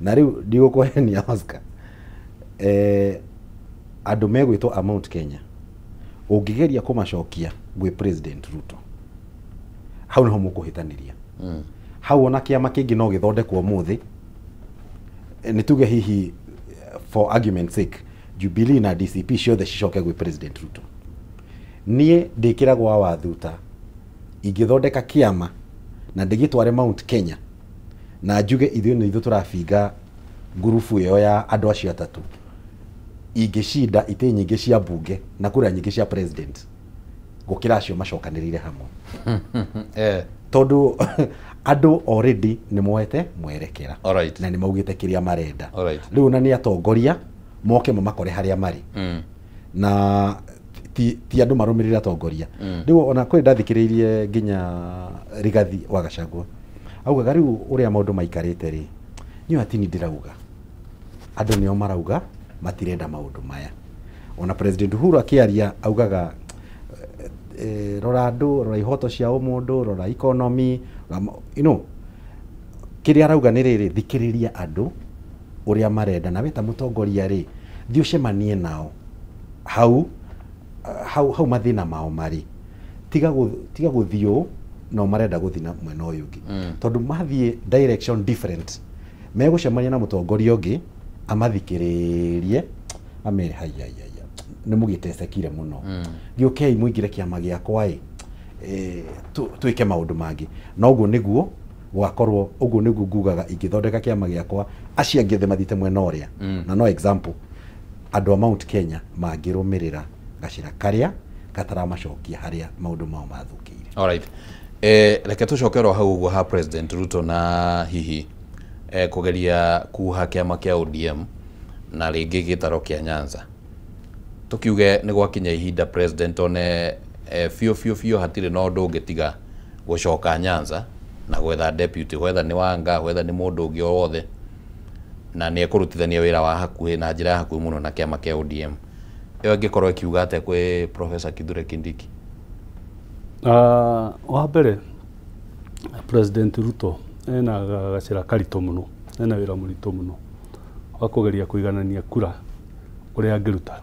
Speaker 3: Na rĩu ndigũkũhenia Oscar, andũ megwĩtwo a Mount Kenya ũngĩgeria kũmacokia gwĩ President Ruto, hau nĩho mũkũhĩtanĩria. Hau ona kĩama kĩngĩ no gĩthondekwo ũmũthĩ, nĩ tuge hihi for argument sake Jubilee na DCP ciothe cicoke gwĩ President Ruto. Niĩ ndĩkĩragwo wa Wathuta ingĩthondeka kĩama na ndĩgĩtware Mount Kenya na njuge ithuĩ nĩ ithuĩ tũrabinga ngurubu ĩyo ya andũ acio atatũ, ingĩcinda itĩ nyingĩ cia mbunge na kura nyingĩ cia president gũkĩra acio macokanĩrĩire hamwe. Tondũ andũ already nĩ moete mwerekera na nĩ maugĩte kĩrĩa marenda. Rĩu ona nĩ atongoria moke mamakore harĩa marĩ. Na ti andũ marũmĩrĩre atongoria. Rĩu ona kwĩ ndathikĩrĩirie nginya Rigathĩ wa Gachagua augaga rĩu ũrĩa maũndũ maikarĩte rĩ, niĩ atini ndĩrauga andũ nĩo marauga matirenda maũndũ maya. Ona President Uhuru akĩaria augaga rora andũ, rora ihoto cia ũmũndũ, rora economy, you know, kĩrĩa arauga nĩ rĩrĩ, thikĩrĩria andũ ũrĩa marenda, na we ta mũtongoria rĩ, thiĩ ũcemanie nao hau hau mathĩna mao marĩ, tiga gũthiĩ ũũ no marenda gũthiĩ na mwena ũyũ ũngĩ. Tondũ mathiĩ direction different, megũcemania na mũtongoria ũngĩ amathikĩrĩrie amere haiya haiya nĩ mũgĩtecekire mũno, gĩũkei mũingĩre kĩama gĩakwa ĩ, Twĩke maũndũ mangĩ. Na ũguo nĩguo gwakorwo, ũguo nĩguo ngugaga ingĩthondeka kĩama gĩakwa, acio angĩ othe mathiĩte mwena ũrĩa. Na no example, andũ a Mount Kenya mangĩrũmĩrĩra gacĩra karĩa gataramacokia harĩa maũndũ mao mathũkĩire.
Speaker 1: Alright. Reke tũcoke oro hau ũguo ha President Ruto na hihi kũgeria kuha kĩama kĩa ODM na rĩngĩ gĩtaro kĩa Nyanza. Tukiuge nĩ gwakinya ihinda President one biũ biũ biũ hatirĩ na ũndũ ũngĩ tiga gũcoka Nyanza na gwetha deputy, whether nĩ Wanga, whether nĩ mũndũ ũngĩ o wothe, na nĩ ekũrutithania wĩra wa hakuhĩ na njĩra ya hakuhĩ mũno na kĩama kĩa ODM. Ĩyo ĩngĩkorwo ĩkiuga atĩa kwĩ Professor Kithure Kindiki?
Speaker 2: Wa mbere, President Ruto ena gacĩra karitũ mũno, ena wĩra mũritũ mũno wa kũgeria kũiganania kura ũrĩa angĩruta,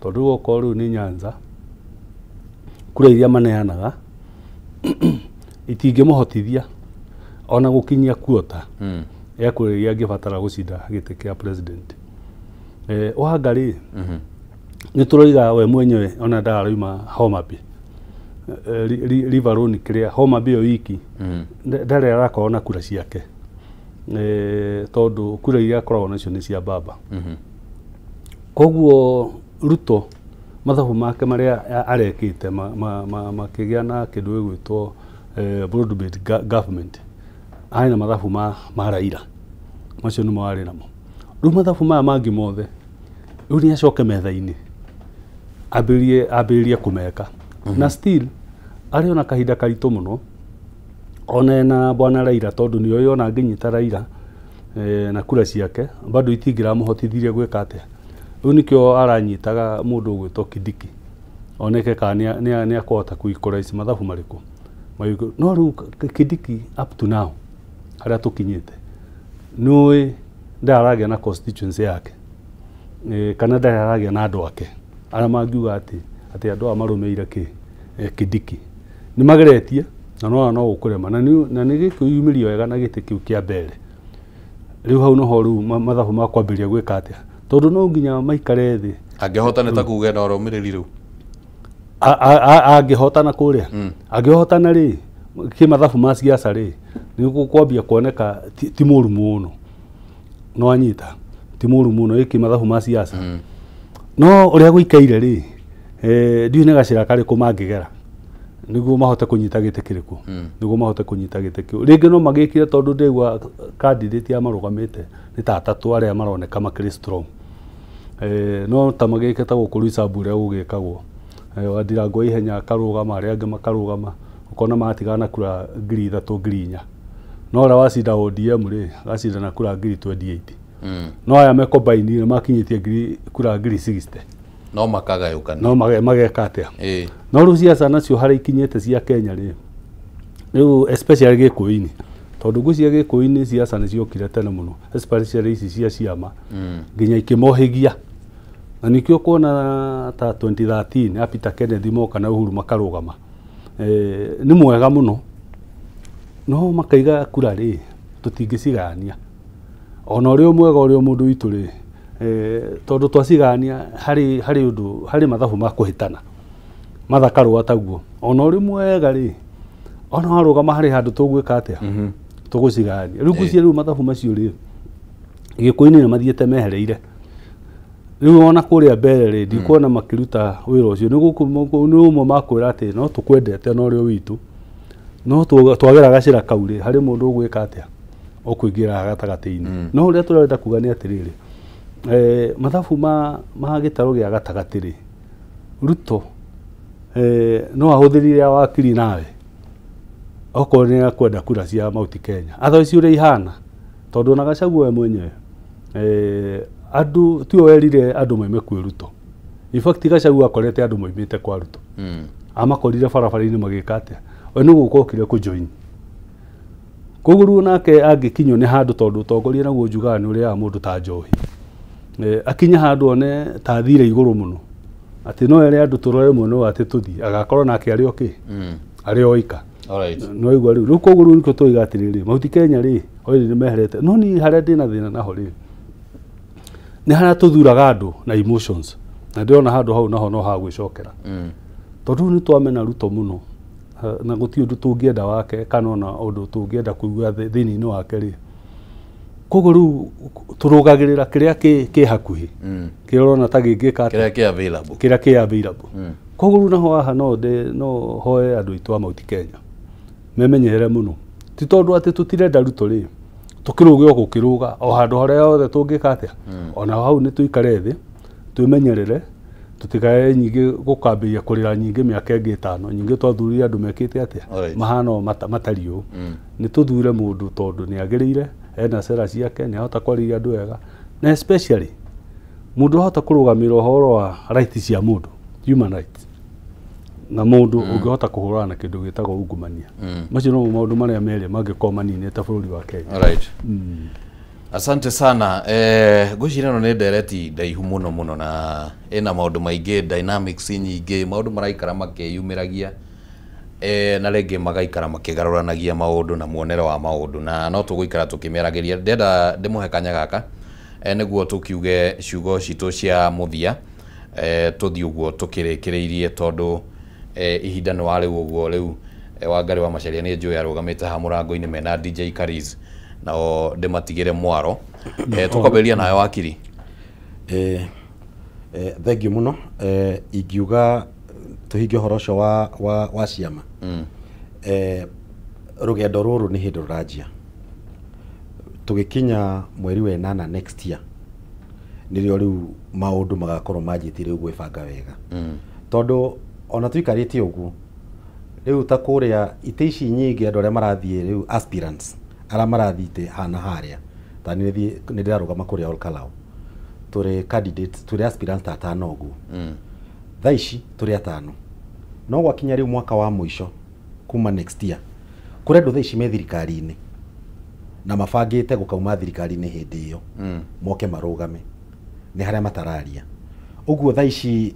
Speaker 2: tondũ rĩu okorwo rĩu nĩ Nyanza, kura iria maneanaga itingĩmũhotithia ona gũkinyia kuota ya kura iria angĩbatara gũcinda gĩtĩ kĩa president. Wanga rĩ, nĩ tũroiga we mwenyewe ona ndarauma Homa Bay, River Road kĩrĩa Homa Bay ĩyo iki ndarĩ arakorwo na kura ciake, tondũ kura iria akoragwo nacio nĩ cia baba. Koguo Ruto mathabu make marĩa arekĩte makĩgĩa na kĩndũ gĩgwĩtwo broad based government, arĩ na mathabu ma Raila, macio nĩmo arĩ namo. Rĩu mathabu maya mangĩ mothe rĩu nĩ acoke metha-inĩ ambĩrĩrie kũmeka. Na still arĩ ona kahinda karitũ mũno ona ena bwana Raila, tondũ nĩoĩ ona angĩnyita Raila na kura ciake bado itingĩramũhotithirie gwĩka atĩa. Rĩu nĩkĩo aranyitaga mũndũ ũgwĩtwo Kindiki oneke kana nĩ akũhota kũ mathabu marĩkũ. No rĩu Kindiki up to now harĩa tũkinyĩte nĩũĩ ndaragĩa na constituency yake, kana ndaragĩa na andũ ake arĩa mangiuga atĩ andũ aya marũmĩrĩire kĩ Kindiki nĩ mageretie na no gũkũrema na nĩ gĩkwĩyumĩria wega na gĩtĩ kĩu kĩa mbere. Rĩu hau noho rĩu mathabu ma kwambĩrĩria gwĩka atĩa, tondũ no nginya maikare thĩ.
Speaker 1: Angĩhotana ta kuga na ũrũmĩrĩri rĩu
Speaker 2: angĩhotana kũrĩa, angĩhotana rĩ kĩmathabu ma siasa rĩ nĩ gũkwambia kuoneka ti mũru mũno, no anyita ti mũru mũno ĩkĩ mathabu ma siasa. No ũrĩa gũikaire rĩ, ndiũĩ nĩ gacĩra karĩkũ mangĩgera nĩguo mahote kũnyita gĩtĩ kĩrĩkũ, nĩguo mahote kũnyita gĩtĩ kĩu. Rĩngĩ no magĩkire tondũ ndĩgua candidate ya marũgamĩte nĩ ta atatũ arĩa maroneka makĩrĩ strong, no ta magĩke ta gũkũ Roysambu ũrĩa gũgĩkagwo, Wandirangũ ihenya akarũgama, arĩa angĩ makarũgama, ũkona matigana na kura 3,000 4,000, no ũrĩa wacinda ODM rĩ agacinda na kura 28,000. No aya mekombaini makinyĩtie kura 60,000,
Speaker 1: no makagayũkana,
Speaker 2: no mageka atĩa. No rĩu siasa nacio harĩa ikinyĩte cia Kenya rĩ, rĩu especially gĩkũyũ-inĩ, tondũ ngwĩciria gĩkũyũ-inĩ siasa nĩ ciokire tene mũno, especially ici cia ciama nginya ikĩmohĩgia. Na nĩkĩo kuona ta 2013 ya Peter Kenneth moka na Uhuru makarũgama, nĩ mwega mũno, no makaiga kura rĩ tũtingĩcigayania ona ũrĩa mwega ũrĩa mũndũ witũ rĩ, tondũ twacigayania harĩ ũndũ harĩ mathabu ma kũhĩtana mathakarũa taguo, ona ũrĩ mwega rĩ ona warũgama harĩ handũ tũgwĩka atĩa, tũgũcigayania. Rĩu ngwĩciria rĩu mathabu macio rĩ gĩkũyũ-inĩ nĩ mathiĩte mehereire. Rĩu ona kũrĩa mbere rĩ ndikuona makĩruta wĩra ũcio, nĩ ũmwe makwĩra atĩ no tũkwendete na ũrĩa witũ, no twagera gacĩra kau rĩ harĩ mũndũ ũgwĩka atĩa ũkũingĩra gatagatĩ-inĩ. No ũrĩa tũrenda kuga nĩ atĩrĩrĩ, mathabu ma gĩtarũ gĩa gatagatĩ rĩ, Ruto no ahũthĩrire wakiri nawe okorwo nĩ akwenda kura cia Mount Kenya, otherwise ũrĩa ihana, tondũ ona Gachagua we mwenyewe andũ tiwe werire andũ maime kwĩ Ruto. In fact Gachagua akorete andũ maimĩte kwa Ruto, amakorire barabara-inĩ magĩka atĩa, we nĩ gũka okire kũjoin. Koguo rĩu nake angĩkinyio nĩ handũ, tondũ ũtongoria naguo njugaga nĩ ũrĩaga mũndũ ta njohi, akinya handũ one ta athire igũrũ mũno atĩ no ere andũ tũrore mwena ũyũ atĩ tũthiĩ, agakorwo nake arĩ o kĩ arĩ o ika. No igua rĩu koguo rĩu nĩkĩo tũiga atĩrĩrĩ, Mount Kenya rĩ already nĩ meherete. No niĩ harĩa ndĩna thĩna naho rĩ nĩ harĩa tũthuraga andũ na emotions, na ndĩrona handũ hau naho no hagwĩcokera, tondũ rĩu nĩ twamena Ruto mũno Na gũtirĩ ũndũ tũngĩenda wake kana ona ũndũ tũngĩenda kũigua thĩinĩ-inĩ wake rĩ. Koguo rĩu tũrũgagĩrĩra kĩrĩa kĩ hakuhĩ, kĩrĩa ũrona ta gĩngĩka atĩa,
Speaker 1: kĩrĩa kĩ available.
Speaker 2: Kĩrĩa kĩ available. Koguo rĩu naho haha no no hoe andũ aitũ a Mount Kenya memenyerere mũno, ti tondũ atĩ tũtirenda Ruto rĩ, tũkĩrũge o gũkĩrũga o handũ harĩa hothe tũngĩka atĩa, ona hau nĩ tũikare thĩ twĩmenyerere, tũtikae nyingĩ gũkambĩrĩria kũrĩra nyingĩ mĩaka ĩngĩ 5 nyingĩ twathurire andũ mekĩte atĩa, mahana o matariĩ ũũ. Nĩ tũthure mũndũ tondũ nĩ agĩrĩire, ena sera ciake, nĩ ahota kwarĩria andũ wega, na especially mũndũ ahota kũrũgamĩrĩra ũhoro wa rights cia mũndũ, human rights, na mũndũ ũngĩhota kũhũrana na kĩndũ gĩtagwo ungumania. Macio no maũndũ marĩa merĩ mangĩkorwo maninĩte bũrũri wa Kenya.
Speaker 1: Alright. Asante sana. Ngwĩciria ĩno nĩ ndereti ndaihu mũno mũno na ĩna maũndũ maingĩ, dynamics nyingĩ, maũndũ maraikara makĩyumĩragia, na rĩngĩ magaikara makĩgarũranagia maũndũ na muonere wa maũndũ, na no tũgũikara tũkĩmĩaragĩria. Ndĩrenda ndĩmũhe kanya gaka, nĩguo tũkiuge ciugo citũ cia mũthia, tũthiĩ ũguo tũkĩrĩkĩrĩirie tondũ ihinda nĩ wa rĩu ũguo rĩu. Wangari wa Macharia nĩ njũĩ arũgamĩte haha mũrango-inĩ mena DJ Kariz, nao ndĩmatigĩre mwaro. Tũkwambĩrĩria nawe wakiri.
Speaker 3: Thank you mũno. Ingiuga tũhinge ũhoro ũcio wa ciama. Rũgendo rũrũ nĩ hĩndĩ rũranjia. Tũgĩkinya mweri wa 8 next year nĩrĩo rĩu maũndũ magakorwo manjĩtie rĩu gwĩbanga wega. Tondũ ona tũikarĩte ũguo rĩu ta kũrĩa itĩ ici nyingĩ andũ arĩa marathiĩ rĩu aspirants arĩa marathiĩte hana harĩa, ta nĩ ndĩrarũgama kũrĩa Olkalau, tũrĩ candidates, tũrĩ aspirants ta 5 ũguo. Thaa ici tũrĩ 5, no gwakinya rĩu mwaka wa mũico kuma next year kũrĩ andũ thaa ici me thirikari-inĩ na mabangĩte gũkauma thirikari-inĩ hĩndĩ ĩyo, moke marũgame nĩ harĩa matararia. Ũguo thaa ici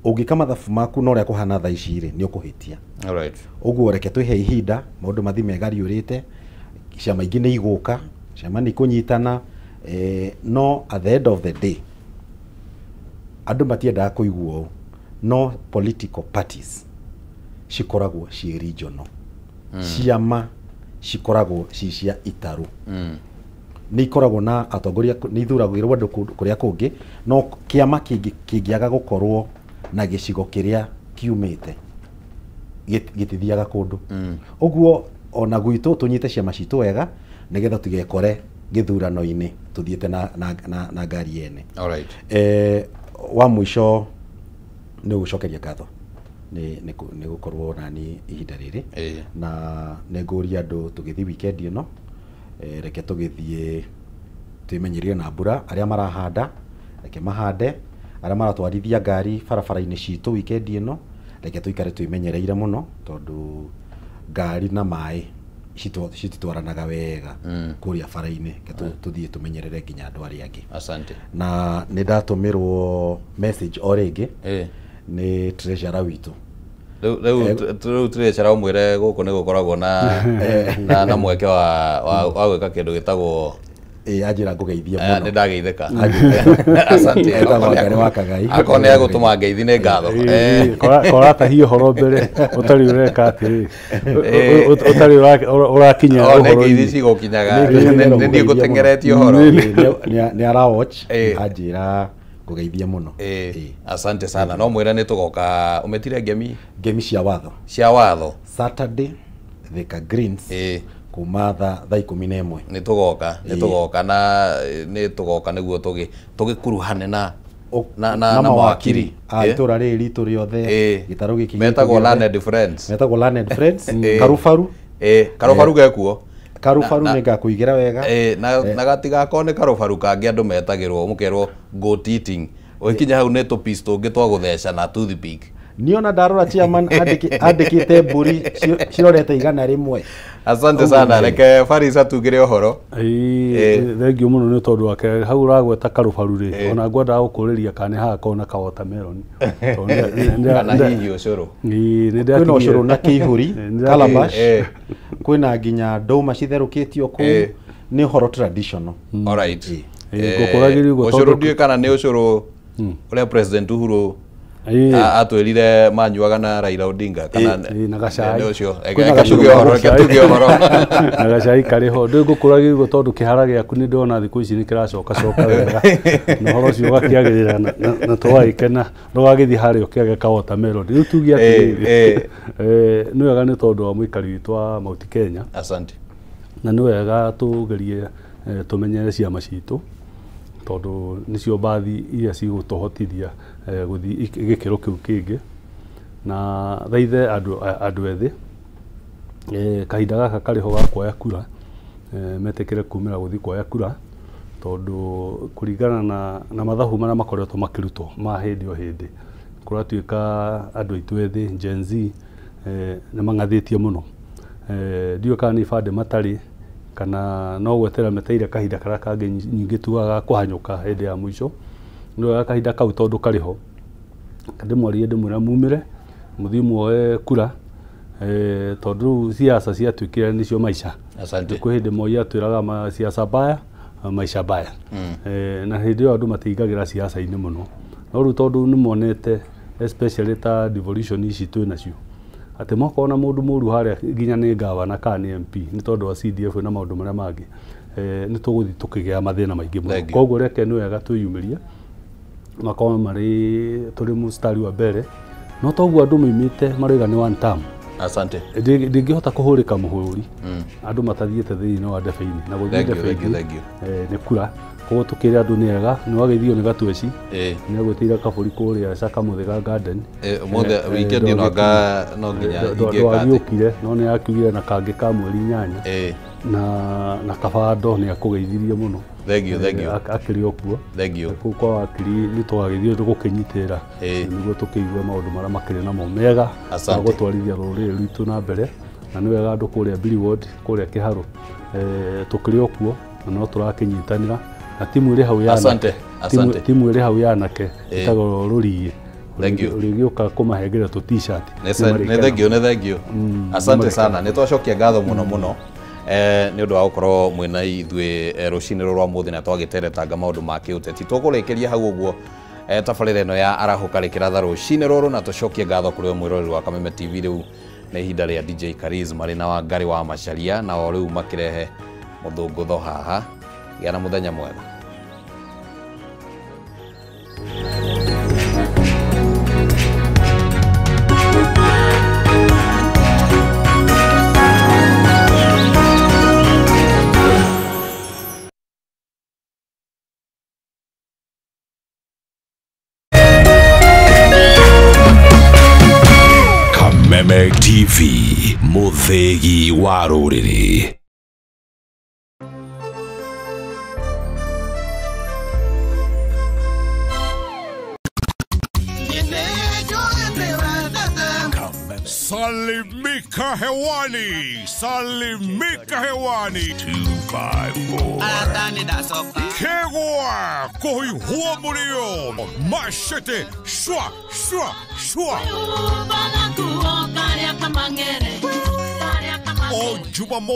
Speaker 3: ũngĩka mathabu maku na ũrĩa kũhana thaa ici rĩ, nĩ ũkũhĩtia.
Speaker 1: Alright.
Speaker 3: Ũguo reke twĩhe ihinda maũndũ mathiĩ megariũrĩte, ciama ingĩ nĩ igũka, ciama nĩ ikũnyitana, no at the end of the day andũ matiendaga kũigua ũũ, no political parties cikoragwo ciĩ regional. Ciama cikoragwo ci cia itarũ. Nĩ ikoragwo na atongoria, nĩ ithuragĩrwo andũ kũrĩa kũngĩ, no kĩama kĩngĩaga gũkorwo na gĩcigo kĩrĩa kiumĩte gĩtithiaga kũndũ. Ũguo ona gwitũ tũnyite ciama citũ wega nĩgetha tũgekore gĩthurano-inĩ tũthiĩte na ngari yene.
Speaker 1: Alright.
Speaker 3: Wa mũico nĩ gũcokeria ngatho nĩ gũkorwo nani ihinda rĩrĩ, na nĩ ngũria andũ tũgĩthiĩ weekend ĩno, reke tũgĩthiĩ twĩmenyerie na mbura, arĩa marahanda reke mahande, arĩa maratwarithia ngari barabara-inĩ citũ weekend ĩno reke tũikare twĩmenyereire mũno, tondũ ngari na maĩ cititwaranaga wega kũrĩa bara-inĩ. Reke tũthiĩ tũmenyerere nginya andũ arĩa angĩ.
Speaker 1: Asante.
Speaker 3: Na nĩ ndatũmĩrwo message o rĩngĩ nĩ treasurer witũ.
Speaker 1: Rĩu treasurer ũmwĩre gũkũ nĩ gũkoragwo na mweke wa gwĩka kĩndũ gĩtagwo
Speaker 3: anjĩra ngũgeithie mũno.
Speaker 1: Nĩ ndageithĩka. Asante.
Speaker 3: Etagwo Ngarĩ wa Kagai.
Speaker 1: Akorwo nĩ egũtũma ngeithi nĩ ngatho.
Speaker 2: Koratahia ũhoro mbere ũtarĩ ũreka atĩrĩ, ũtarĩ ũrakinya
Speaker 1: O nĩ
Speaker 2: ũhoro-inĩ.
Speaker 1: ngeithi cigũkinyaga. Nĩ niĩ ngũteng'eretie ũhoro.
Speaker 3: Nĩ ara watch, anjĩra ngũgeithie mũno.
Speaker 1: Asante sana. No mwĩre nĩ tũgoka ũmĩtire ngemi?
Speaker 3: Ngemi cia watho.
Speaker 1: Cia watho.
Speaker 3: Saturday Thika Greens. Kuma thaa 11.
Speaker 1: Nĩ tũgoka, nĩ tũgoka na nĩ tũgoka nĩguo tũgĩkuruhane na mawakiri
Speaker 3: a itũra rĩrĩ ritũ rĩothe, gĩtarũ gĩkĩ
Speaker 1: metagwo
Speaker 3: gitũ gĩothe.
Speaker 1: Learned Friends.
Speaker 3: Metagwo Learned Friends. Karubaru.
Speaker 1: Karubaru gekuo.
Speaker 3: Karubaru nĩ ngakũigĩra wega.
Speaker 1: Na gatigakorwo nĩ karubaru kangĩ andũ metagĩrwo mũkerwo goat eating. Ũgĩkinya hau nĩ tũ piece tũngĩ twa gũtheca na toothpick.
Speaker 3: Niĩ ona ndarora chairman andĩkĩte mbũri cirorete 100.
Speaker 1: Asante sana. Reke Farisa tugire ũhoro.
Speaker 2: Thengiũ mũno nĩ tondũ wake hau ũragweta karubaru rĩ, ona ngwendaga gũkũrĩria kana nĩ hagakorwo na ka watermelon.
Speaker 1: Kana hihi ũcũrũ.
Speaker 3: Kwĩna ũcũrũ na kĩihũri, calabash. Kwĩna nginya ndũma citherũkĩtio kũu. Nĩ ũhoro traditional.
Speaker 1: Alright.
Speaker 2: Ngũkũragĩria ũguo
Speaker 1: Ũcũrũ
Speaker 2: tondũ
Speaker 1: ndiũĩ kana nĩ ũcũrũ ũrĩa President Uhuru Atwĩrire manyuaga na Raila Odinga kana
Speaker 2: na gacai
Speaker 1: ũcio reke tuge ũhoro
Speaker 2: na gacai karĩ ho ndĩngũkũra gĩguo tondũ kĩhara gĩaku nĩ ndĩrona thikũ ici nĩ kĩracoka coka wega na ũhoro ũcio ũgakĩagĩrĩra na tũgagĩkena ndũgagĩthiĩ harĩa ũkĩage ka watermelon rĩu tuge atĩrĩrĩ nĩ wega nĩ tondũ wa mũikari witũ wa Mount Kenya.
Speaker 1: Asante.
Speaker 2: Na nĩ wega tũgerie tũmenyere ciama citũ tondũ nĩcio mbathi iria cigũtũhotithia gũthiĩ gĩkĩro kĩu kĩngĩ na thaithe andũ ethĩ kahinda gaka karĩ ho ga kuoya kura metĩkĩre kumĩra gũthiĩ kuoya kura tondũ kũringana na mathabu marĩa makoretwo makĩrutwo ma hĩndĩ o hĩndĩ kũratuĩka andũ aitũ ethĩ Gen Z nĩ mang'athĩtie mũno ndiũĩ kana nĩ ibandĩ matarĩ kana no gwetera meteire kahinda karĩa kangĩ nyingĩ tugaga kũhanyũka hĩndĩ ya mũico nĩ wega kahinda kau tondũ karĩ ho ndĩmwarie ndĩmwĩra mumĩre mũthiĩ muoe kura tondũ rĩu siasa ciatuĩkire nĩcio maica.
Speaker 1: Asante.
Speaker 2: Kwĩ hĩndĩ Moi atwĩraga siasa mbaya maisha mbaya na hĩndĩ ĩyo andũ matiingagĩra siasa-inĩ mũno no rĩu tondũ nĩ monete especially ta devolution ici twĩ nacio atĩ makona mũndũ mũru harĩa nginya nĩ gavana kana nĩ MP nĩ tondũ wa CDF na maũndũ marĩa mangĩ nĩ tũgũthiĩ tũkĩgĩa mathĩna maingĩ mũno koguo reke nĩ wega twĩyumĩrie makorwo marĩ tũrĩ mũstari wa mbere no toguo andũ maimĩte marauga nĩ one term.
Speaker 1: Asante.
Speaker 2: Ndingĩhota kũhũrĩka mũhũri andũ matathiĩte thĩinĩ wa ndebe-inĩ na gũthiĩ ndebe-inĩ nĩ kura koguo tũkĩre andũ nĩ ega nĩ wagĩthio nĩ Gatweci nĩ agwĩtĩire kabũri kũrĩa Cakamũthĩga Garden
Speaker 1: ũmũthĩ weekend ĩno anga no nginya ingĩka atĩ
Speaker 2: ndwagiũkire no nĩ akiugire na kangĩ ka mweri 8 na kabando nĩ akũgeithirie mũno.
Speaker 1: Thank you, thank you.
Speaker 2: Akĩrĩ o kuo.
Speaker 1: Thank you.
Speaker 2: Kũu kwa wakiri nĩ twagĩthiĩ tũgũkĩnyitĩrĩra nĩguo tũkĩigue maũndũ marĩa makĩrĩ namo mega na gũtwarithia rũrĩrĩ rwitũ na mbere na nĩ wega andũ kũrĩa Billy Ward kũrĩa Kĩharũ tũkĩrĩ o kuo na no tũrakĩnyitanĩra na timu ĩrĩ hau ya
Speaker 1: Asante. Asante.
Speaker 2: Timu ĩrĩ hau ya anake ĩtagwo Rũriĩ.
Speaker 1: Thank you.
Speaker 2: Ũrĩgĩũka kũmahengere tũ t-shirt.
Speaker 1: Nĩ thank you, nĩ thank you. Asante sana. Nĩ twacokia ngatho mũno mũno nĩ ũndũ wa gũkorwo mwĩna ithuĩ rũcinĩ rũrũ rwa mũthĩ na twagĩteretanga maũndũ ma kĩũteti tũkũrĩkĩria hau ũguo tabarĩra ĩno ya arahũka rĩkĩratha rũcinĩ rũrũ na tũcokie ngatho kũrĩ we mwĩroreri wa Kameme TV rĩu nĩ ihinda rĩa DJ Charisma marĩ na Wangari wa Macharia na o rĩu makĩrehe mũthũngũtho haha gĩa na mũthenya mwega.
Speaker 4: Kameme TV, mũthĩgi wa rũrĩrĩ.
Speaker 5: Salimika hewani, salimika hewani. 254. Kegwa, kohi huo murio, machete, shwa, shwa, shwa. O Jumamo.